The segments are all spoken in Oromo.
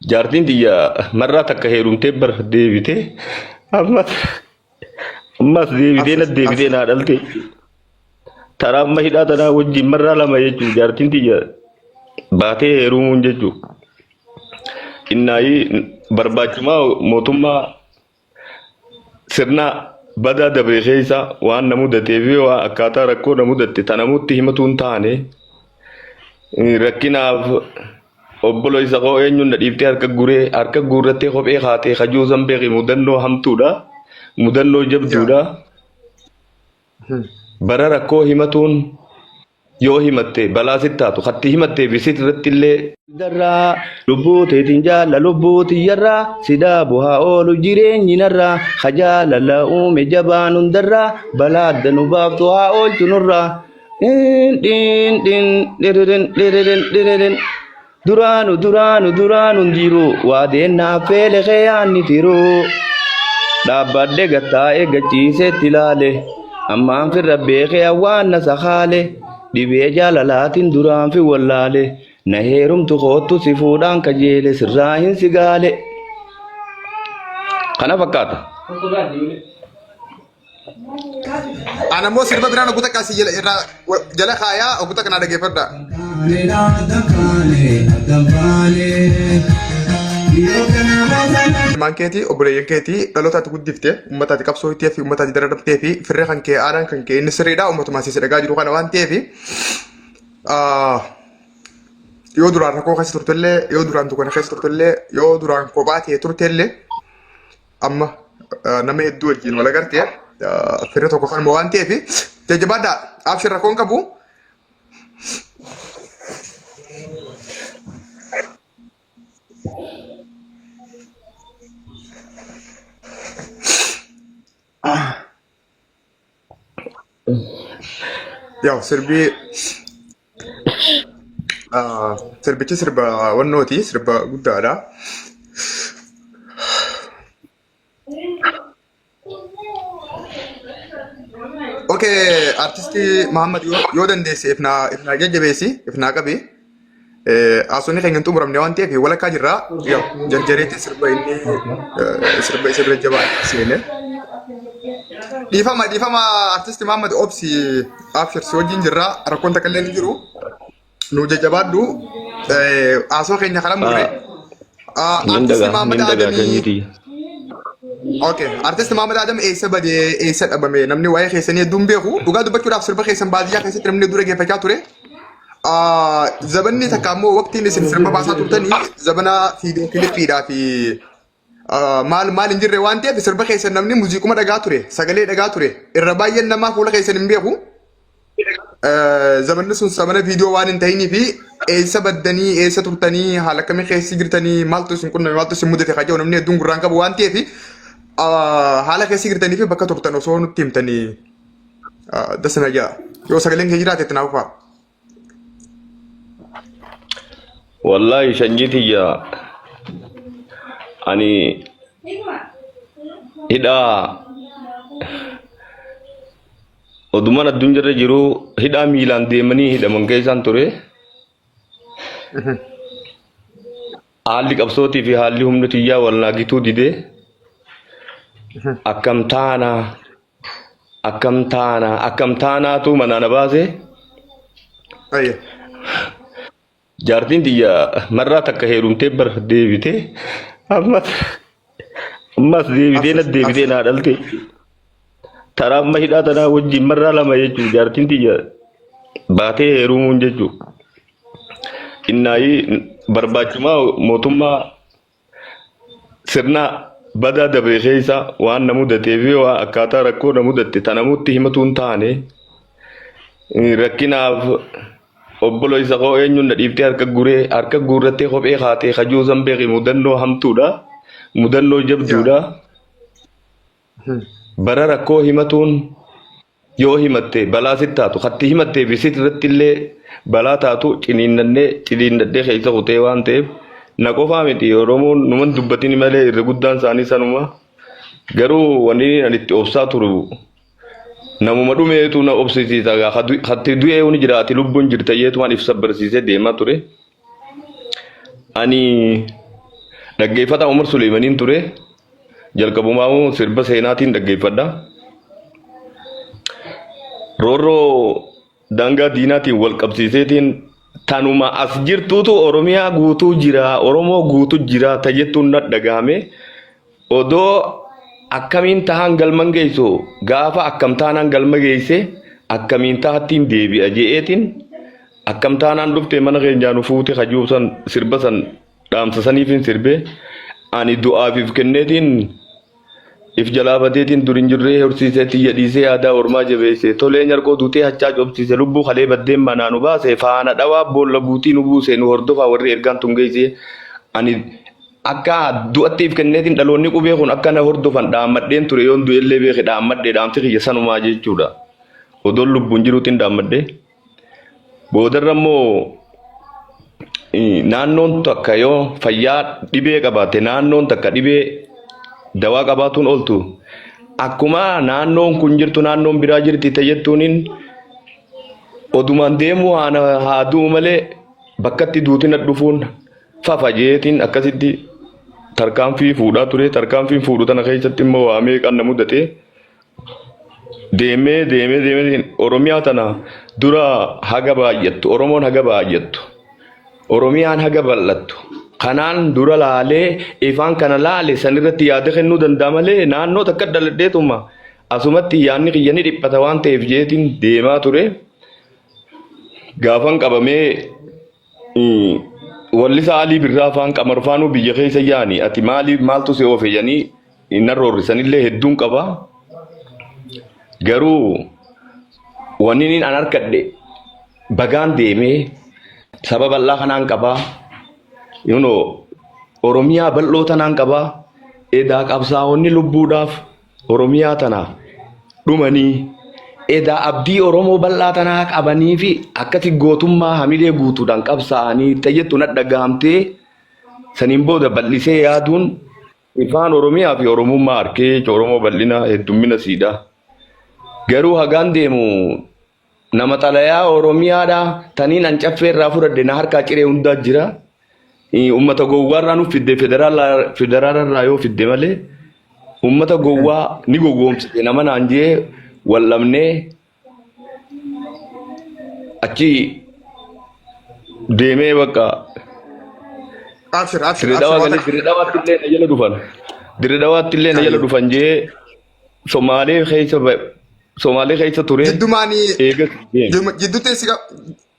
Jaartiin tiyya marraa takka heerumtee bar deebitee ammas ammas deebitee na Abshir deebitee abshir. naa dhalte. Taraa amma hidhaa tanaa wajjin marraa lama jechuun jaartiin tiyya baatee heerumuun jechuun. Innaayii barbaachumaa mootummaa sirna badaa dabre keessa waan na mudatee fi waan akkaataa rakkoo na mudatte ta namutti himatu hin taane rakkinaaf obboleessa koo eenyuun na dhiiftee harka guree harka guurrattee kophee kaatee kajuu san beeki mudannoo hamtuudha mudannoo jabduudha bara rakkoo himatuun Yoo himatte balaa sitti taatu katti himattee fi sit irratti illee. Darraa lubbuu teetiin jaalla lubbuu tiyyarraa si dhaabu haa oolu jireenyi narraa ka jaalala uume jabaan hundarraa balaa adda nu baaftu haa oolchu nurraa. Dhin dhin dhin dhiririn dhiririn dhiririn. Duraanu duraanu duraanu hin jiru waadeen naaf feele kee yaanni tiru. Dhaabbadhe gattaa'ee gachiiseetti ilaale ammaan firra beekee awwaan na sakaale dhibee jaalalaatiin duraan fi wallaale na heerumtu koottu si fuudhaan kajeele sirraa hin sigaale. Kana fakkaata. Ana immoo sirba biraan ogguu takka asii jala irraa jala kaayaa ogguu takka naa dhaggeeffadha. Ilmaan keetii obboleeyyan keetii dhaloota ati guddifte uummata ati qabsoo ittee fi uummata ati dararamtee fi firree kan kee aadaan kan kee inni sirriidha uummatuma asii si dhagaa jiru kana waan ta'eef yoo duraan rakkoo keessa turtellee yoo duraan dukkana keessa turtellee yoo duraan kophaa ta'e turtellee amma nama hedduu wajjin wal agarte fira tokko kanuma waan ta'eef jajjabaadhaa abshir rakkoon qabu. Yaw sirbii Sirbichi sirba wannooti, sirba guddaadha. Okay, artistii Muhammad yoo dandeesse ifnaa jajjabeessi, ifnaa qabi. Haasofni keenya hin xumuramne waan ta'eef walakkaa jirra. Yaa jarjareetti sirba inni sirba isa bira jabaa seene. Dhiifama dhiifama artisti Muhammad Obsi Abshir si wajjin jirra rakkoon takka illee hin jiru. Nu jajjabaadhu haasoo keenya kana murre. Nin Artisti dagaa Muhammad nin dagaa Adamii sanyii tiyya. Okay. Artisti Muhammad Adam eessa badee eessa dhabame namni waa'ee keessanii hedduun beeku. Dhugaa dubbachuudhaaf sirba keessan baadiyyaa keessatti namni hedduu dhaggeeffachaa ture. Zabanni takka ammoo waqtiin isin sirba baasaa turtanii zabana fiidiyoo kilippiidhaa fi maal maal hin jirre waan ta'eef sirba keessan namni muuziquma dhagaa ture sagalee dhagaa ture irra baay'een namaa fuula keessan hin beeku. Zabanni sun zabana viidiyoo waan hin ta'inii fi eessa baddanii eessa turtanii haala akkamii keessa jirtanii maaltu isin qunname maaltu isin mudate kan jedhu namni hedduun gurraan qabu waan ta'eef haala keessa jirtanii fi bakka turtan osoo nutti himtanii dasna ja'a. Yoo sagaleen kee jiraate itti naaf fufaa. Wallaahi sanyii tiyya ani hidhaa oduman addunyaarra jiru hidhaa miilaan deemanii hidhaman keessaan ture. Haalli qabsootii fi haalli humna tiyyaa wal naa gituu didee akkam taanaa akkam taanaa akkam taanaatu manaa na baase. Ayya. Jaartiin tiyya marraa takka heerumtee bar deebitee ammas ammas deebitee na Abshir deebitee abshir. naa dhalte. Taraa amma hidhaa tanaa wajjin marraa lama jechuun jaartiin tiyya baatee heerumuun jechuun. Innaayii barbaachumaa mootummaa Sirna badaa dabre keessa waan na mudatee fi waan akkaataa rakkoo na mudatte ta namutti himatu hin taane rakkinaaf obboleessa koo eenyuun na dhiiftee harka guree harka guurrattee kophee kaatee kajuu san beeki mudannoo hamtuudha mudannoo jabduudha bara rakkoo himatuun Yoo himatte balaa sitti taatu, katti himattee fi sit irratti illee balaa taatu ciniinnannee ciniinnadhee keessa kutee waan ta'eef na qofaa miti Oromoon numan dubbatini malee irra guddaan isaanii sanuma. Garuu wanni ani itti obsaa turu namuma dhumeetu na obsisiisa gaa katti du'ee ni jira ati lubbuun jirta jeetumaan ibsa barsiisee deemaa ture. Ani Dhaggeeffataa Umar Suleemaniin ture. Jalqabumaamuu sirba seenaatiin dhaggeeffadha. Roorroo daangaa diinaatiin wal qabsiiseetiin tanuma as jirtuutu Oromiyaa guutuu jira, Oromoo guutuu jira ta jettuun na dhagahame. Odoo akkamiin tahaan galman geessu gaafa akkam taanaan galma geesse akkamiin tahattiin deebi'a je'eetiin akkam taanaan dhufte mana keenyaa nu fuute hajuu san sirba san dhaamsa saniifin sirbe ani du'aafiif kenneetiin if jalaa badeetiin dur hin jirree horsiisee tiyya dhiisee aadaa ormaa jabeesse tolee nyarqoo duutee hachaa cobsiise lubbuu kalee baddeen manaa nu baase faana dhawaa boolla buutii nu buuse nu hordofaa warri ergaan tun geesse ani akka du'atti if kenneetiin dhaloonni qubee kun akka na hordofan dhaammadheen ture yoon du'ellee beeke dhaammadhe dhaamsi kiyya sanumaa jechuudha odoon lubbuun jiruutiin dhaammadhe. Boodarra immoo naannoon takka yoo fayyaa dhibee qabaatte naannoon takka dhibee dawaa qabaatuun ooltu akkuma naannoon kun jirtu naannoon biraa jirti ta'e jettuuniin odumaan deemuu haa du'u malee bakkatti duutina dhufuun fafa jeetiin akkasitti tarkaanfii fuudhaa ture tarkaanfiin fuudhu tana keessatti immoo waa meeqaan na mudate. Deemee deemee deemee Oromiyaa tana dura haga baay'attu Oromoon haga baay'attu Oromiyaan haga bal'attu kanaan dura laalee ifaan kana laale sanirratti yaada kennuu danda'a malee naannoo takka dhaladheetuma asumatti yaadni kiyya ni dhiphata waan ta'eef jeetiin deemaa ture. Gaafan qabamee wallisaa Alii Birraa faan Qamar faanuu biyya keessa yaani ati maaliif maaltu si oofe jedhanii na roorrisanillee hedduun qaba. Garuu wanni inni an harkadhe bagaan deemee saba bal'aa kanaan qabaa. You know, Oromiyaa bal'oo tanaan qabaa. Edaa qabsaa'onni lubbuudhaaf Oromiyaa tanaaf dhumanii edaa abdii Oromoo bal'aa tanaa qabanii fi akkasi gootummaa hamilee guutuudhaan qabsaa'anii ta'ettu na dhagahamtee saniin booda bal'isee yaaduun ifaan Oromiyaa fi Oromummaa arkee jechuudha. Oromoo bal'ina heddummina siidha. Garuu hagaan deemu nama xalayaa Oromiyaadha taniin an caffee irraa fudhadhe na harkaa ciree hundaa jira. Uummata gowwaarraa nuuf fidde federaalarraa yoo fidde malee uummata gowwaa ni gowwoomsite nama naan jee wal dhabnee achi deemee bakka Abshir, abshir, Dirre abshir. Dhawaa Waan galee takka. Dirre Dhawaatti illee na jala dhufan. Dirre Dhawaatti illee na jala dhufan jee Somaalee keessa Somaalee keessa ture Jiddumaanii eegas deeme. jidduutti si qaba.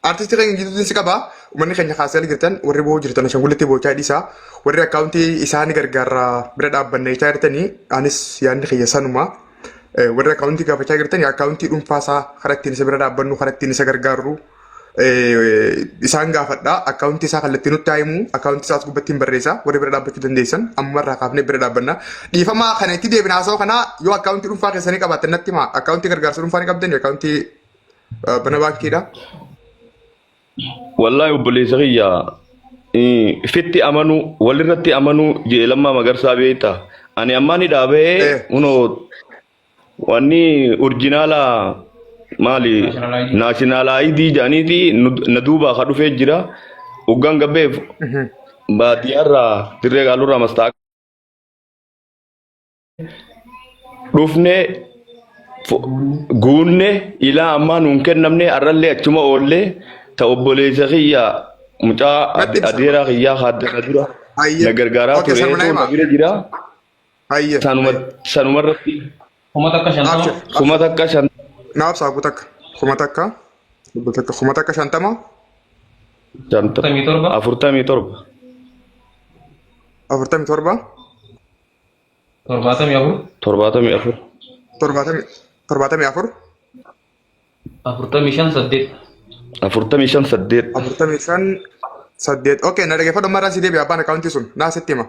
Artistii keenya jidduutti si qaba. Uummanni keenya kaasee jirtan warri boo'uu jirtan ashangulitti boochaa dhiisaa. Warri akkaawuntii isaanii gargaarraa bira dhaabbanna jechaa jirtanii anis yaadni kiyya sanuma. Warri akkaawuntii gaafachaa jirtan akkaawuntii dhuunfaa isaa karaa ittiin isa bira dhaabbannu karaa ittiin isa gargaarru isaan gaafadha. Akkaawuntii isaa kallattii nutti haa himu. Akkaawuntii isaa as gubbatti hin barreessa. Warri bira dhaabbachuu dandeessan ammarraa kaafnee bira dhaabbanna. Dhiifama kana itti deebina haasa'u kana yoo akkaawuntii dhuunfaa keessanii qabaattan natti himaa. Akkaawuntii gargaarsa dhuunfaa ni qabdani akkaawuntii mana baankiidha. Wallaahi obboleessa kiyya fitti amanuu walirratti amanuu jee Lammaa Magarsaa beekta. Ani ammaa ni dhaabee kunoo wanni urjinaala maali naashinaala ID jedhaniiti na duubaa ka dhufee jira. Hoggaan gabbeef baadiyyaarraa dirree qaalurraa mastaa dhufne guunne ilaa ammaa nuun kennamne arrallee achuma oollee ta obboleessa kiyya mucaa Natti ibsa. adeeraa kiyyaa haaddana dura Hayyee. na gargaaraa Okay, ture sanuma na na himaa. bira jira Hayyee. sanuma sanumarratti 1050. Abshir. 1005 Naaf saaqu takka. 1000. 100. 1050. 47. 47. 47. 74. 74. 74. 45 8. 45 8. 45 8. Okay, na dhaggeeffadhu ammarraa si deebi'a abbaan akkaawuntii sun. Naa sitti hima.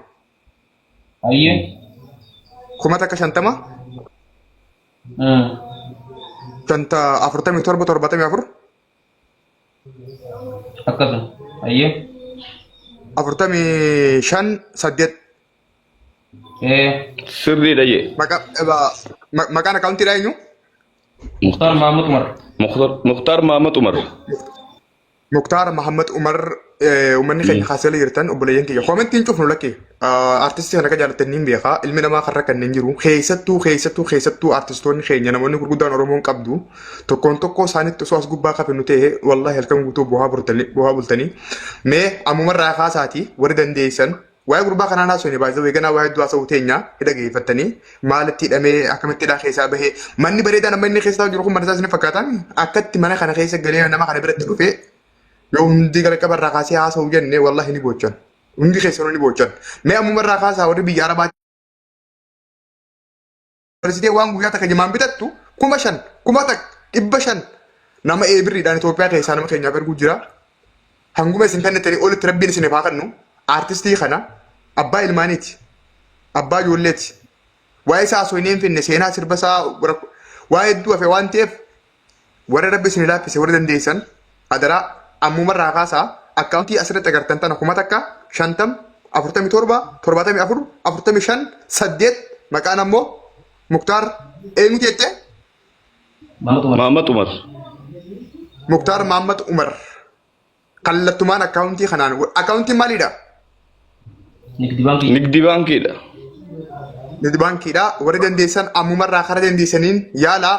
Hayyee. 1050. 47 74. Akkasuma. Hayyee. 45 8. Ee. Sirriidha jee. Maqaan akkaawuntiidhaa eenyu? Muktaar Mahamud Umar. Muktaar Mahamad Umar. Muktaar Mahamad Umar uummanni keenya kaasee jirtan obboleeyyan kiyya. Koomentiin cufnu lakki. Artistii kana akka jaallattan niin beeka. Ilmi namaa kan rakkanne hin jiru. Keessattuu keessattuu keessattuu artistoonni keenya namoonni gurguddaan Oromoon qabdu tokkoon tokkoo isaanitti osoo as gubbaa kafinu ta'e wallahi halkan guutuu bu'aa burtanii bu'aa bultanii. Mee ammumarraa kaasaati warri dandeessan waa'ee gurbaa kanaa haasofne baay'ee weeganaa waa'ee hedduu haasa'uu teenya hidha geeffattanii maalitti hidhamee akkamitti hidhaa keessaa bahee manni bareedaan amma inni keessa jiru kun mana isaa isin fakkaataa akkatti mana kana keessa galee nama kana biratti dhufee yoo hundi jalqaba irraa kaasee haasa'u jenne wallahi ni boochan. Hundi keessanuu ni boochan. Mee ammuma irraa kaasaa warri biyya Arabaa dabarsitee waan guyyaa takka jimaan bitattu 5,000 1,500 nama eebirriidhaan Itoophiyaa keessaa nama keenyaaf erguu jira. Hanguma isin kennitanii olitti rabbiin isiniif haa kennu. Aartistii kana abbaa ilmaaniiti. Abbaa ijoolleeti. Waa'ee isaa osoo hin finne seenaa sirba isaa waa hedduu hafe waan ta'eef Warri rabbi isin laaffise warri dandeessan adaraa ammumarraa kaasaa akkaawuntii asirratti agartan tana 1000 50 47 74 45 8 maqaan ammoo Muktaar eenyuti jette? Maamad Umar. Maamad Umar. Muktaar Maamad Umar. Kallattumaan akkaawuntii kanaan akkaawuntiin maalidha? Nigdi baankii. Nigdi baankiidha. Nigdi baankiidha. Warri dandeessan ammumarraa karaa dandeessaniin yaala.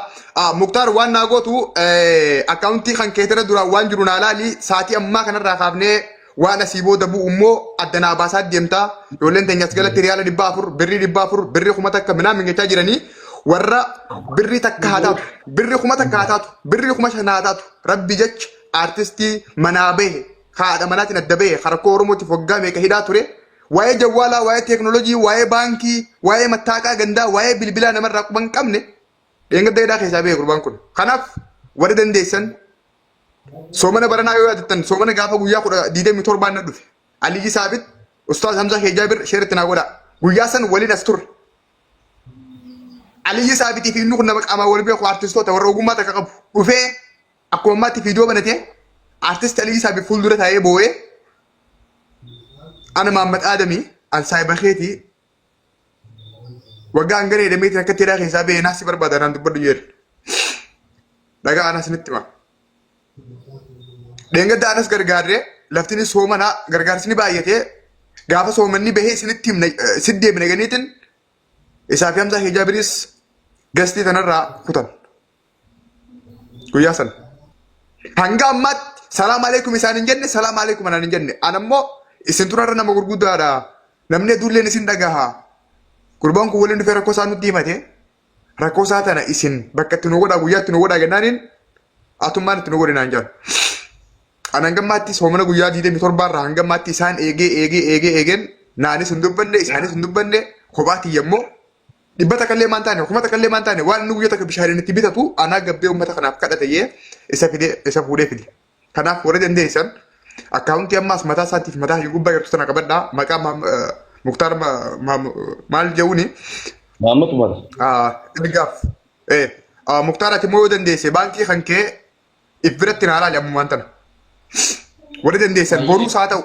Muktaar waan naa gootu akkaawuntii kan keetirra duraan waan jiru naa laali sa'aatii ammaa kanarraa kaafnee waan asii booda bu'u immoo adda naa baasaa deemta. Ijoolleen teenya as galatti riyaala 400 birrii 400 birrii 1000 minaa mingechaa jiranii warra birrii takka haa taatu birrii 1000 haa taatu birrii 5,000 haa taatu rabbi jecha Artistii manaa bahe, ka haadha manaatiin adda bahe, ka rakkoo Oromootiif waggaa meeqa hidhaa ture, waa'ee jawwaalaa, waa'ee teeknoolojii, waa'ee baankii, waa'ee mattaaqaa gandaa, waa'ee bilbilaa namarraa quba hin qabne dheengadda hidhaa keessaa bahe gurbaan kun. Kanaaf warri dandeessan soomana baranaa yoo yaadattan soomana gaafa guyyaa 27 na dhufe. Aliyyi Saabit, Ustaaz Hamzaa Sheejaabir sheeritti naa godhaa. Guyyaa san waliin as turre. Aliyyi Saabitii fi inni kun nama qaamaan wal beeku artistoota warra ogummaa takka qabu dhufee Akkuma ammaatti viidiyoo banatee artist Aliyyi Saabit fuuldura taa'ee boo'ee ana Mahammad Aadamii an saahiba keetii waggaa hangana jedhameetiin akka hidhaa keessaa ba'ee naas si barbaada naan dubbadhu jedhe. Dhagaa anas nitti hima. Dheengadda anas gargaarree laftinis soomanaa gargaarsi ni baay'atee gaafa soomanni bahee isinitti himna sitti deebina ganiitiin isaa fi Hamzaa Hijaabiris gastii tanarraa kutan. Guyyaa sana. Hanga ammaatti salaam alaikum isaan hin jenne salaam alaikum anaan hin jenne. An ammoo isin turarra nama gurguddaadha. Namni hedduulleen isin dhagaha. Gurbaan kun waliin dhufee rakkoo isaa nutti himate. Rakkoo isaa tana isin bakka itti nu godhaa guyyaa itti nu godhaa jennaaniin atummaan itti nu godhi naan jedhan. An hanga ammaatti soomana guyyaa 27 irraa hanga ammaatti isaan eegee eegee eegee eegeen naanis hin dubbanne isaanis hin dubbanne kophaa tiyya immoo Dhibba takka illee maan taane kuma takka illee maan taane waan inni guyyaa takka bishaaniin itti bitatu anaa gabbee uummata kanaaf kadhate jee isa fide isa fuudhee fide. Kanaaf warri dandeessan akkaawuntii ammaas mataa isaatiif mataa kiyya gubbaa jirtu tana qabadhaa maqaa Muktaar maal jedhuuni Mahammad Umar. ergaaf. Muktaar ati immoo yoo dandeesse baankii kan kee if biratti naa laali ammumaan tana. Warri dandeessan boruus haa ta'u.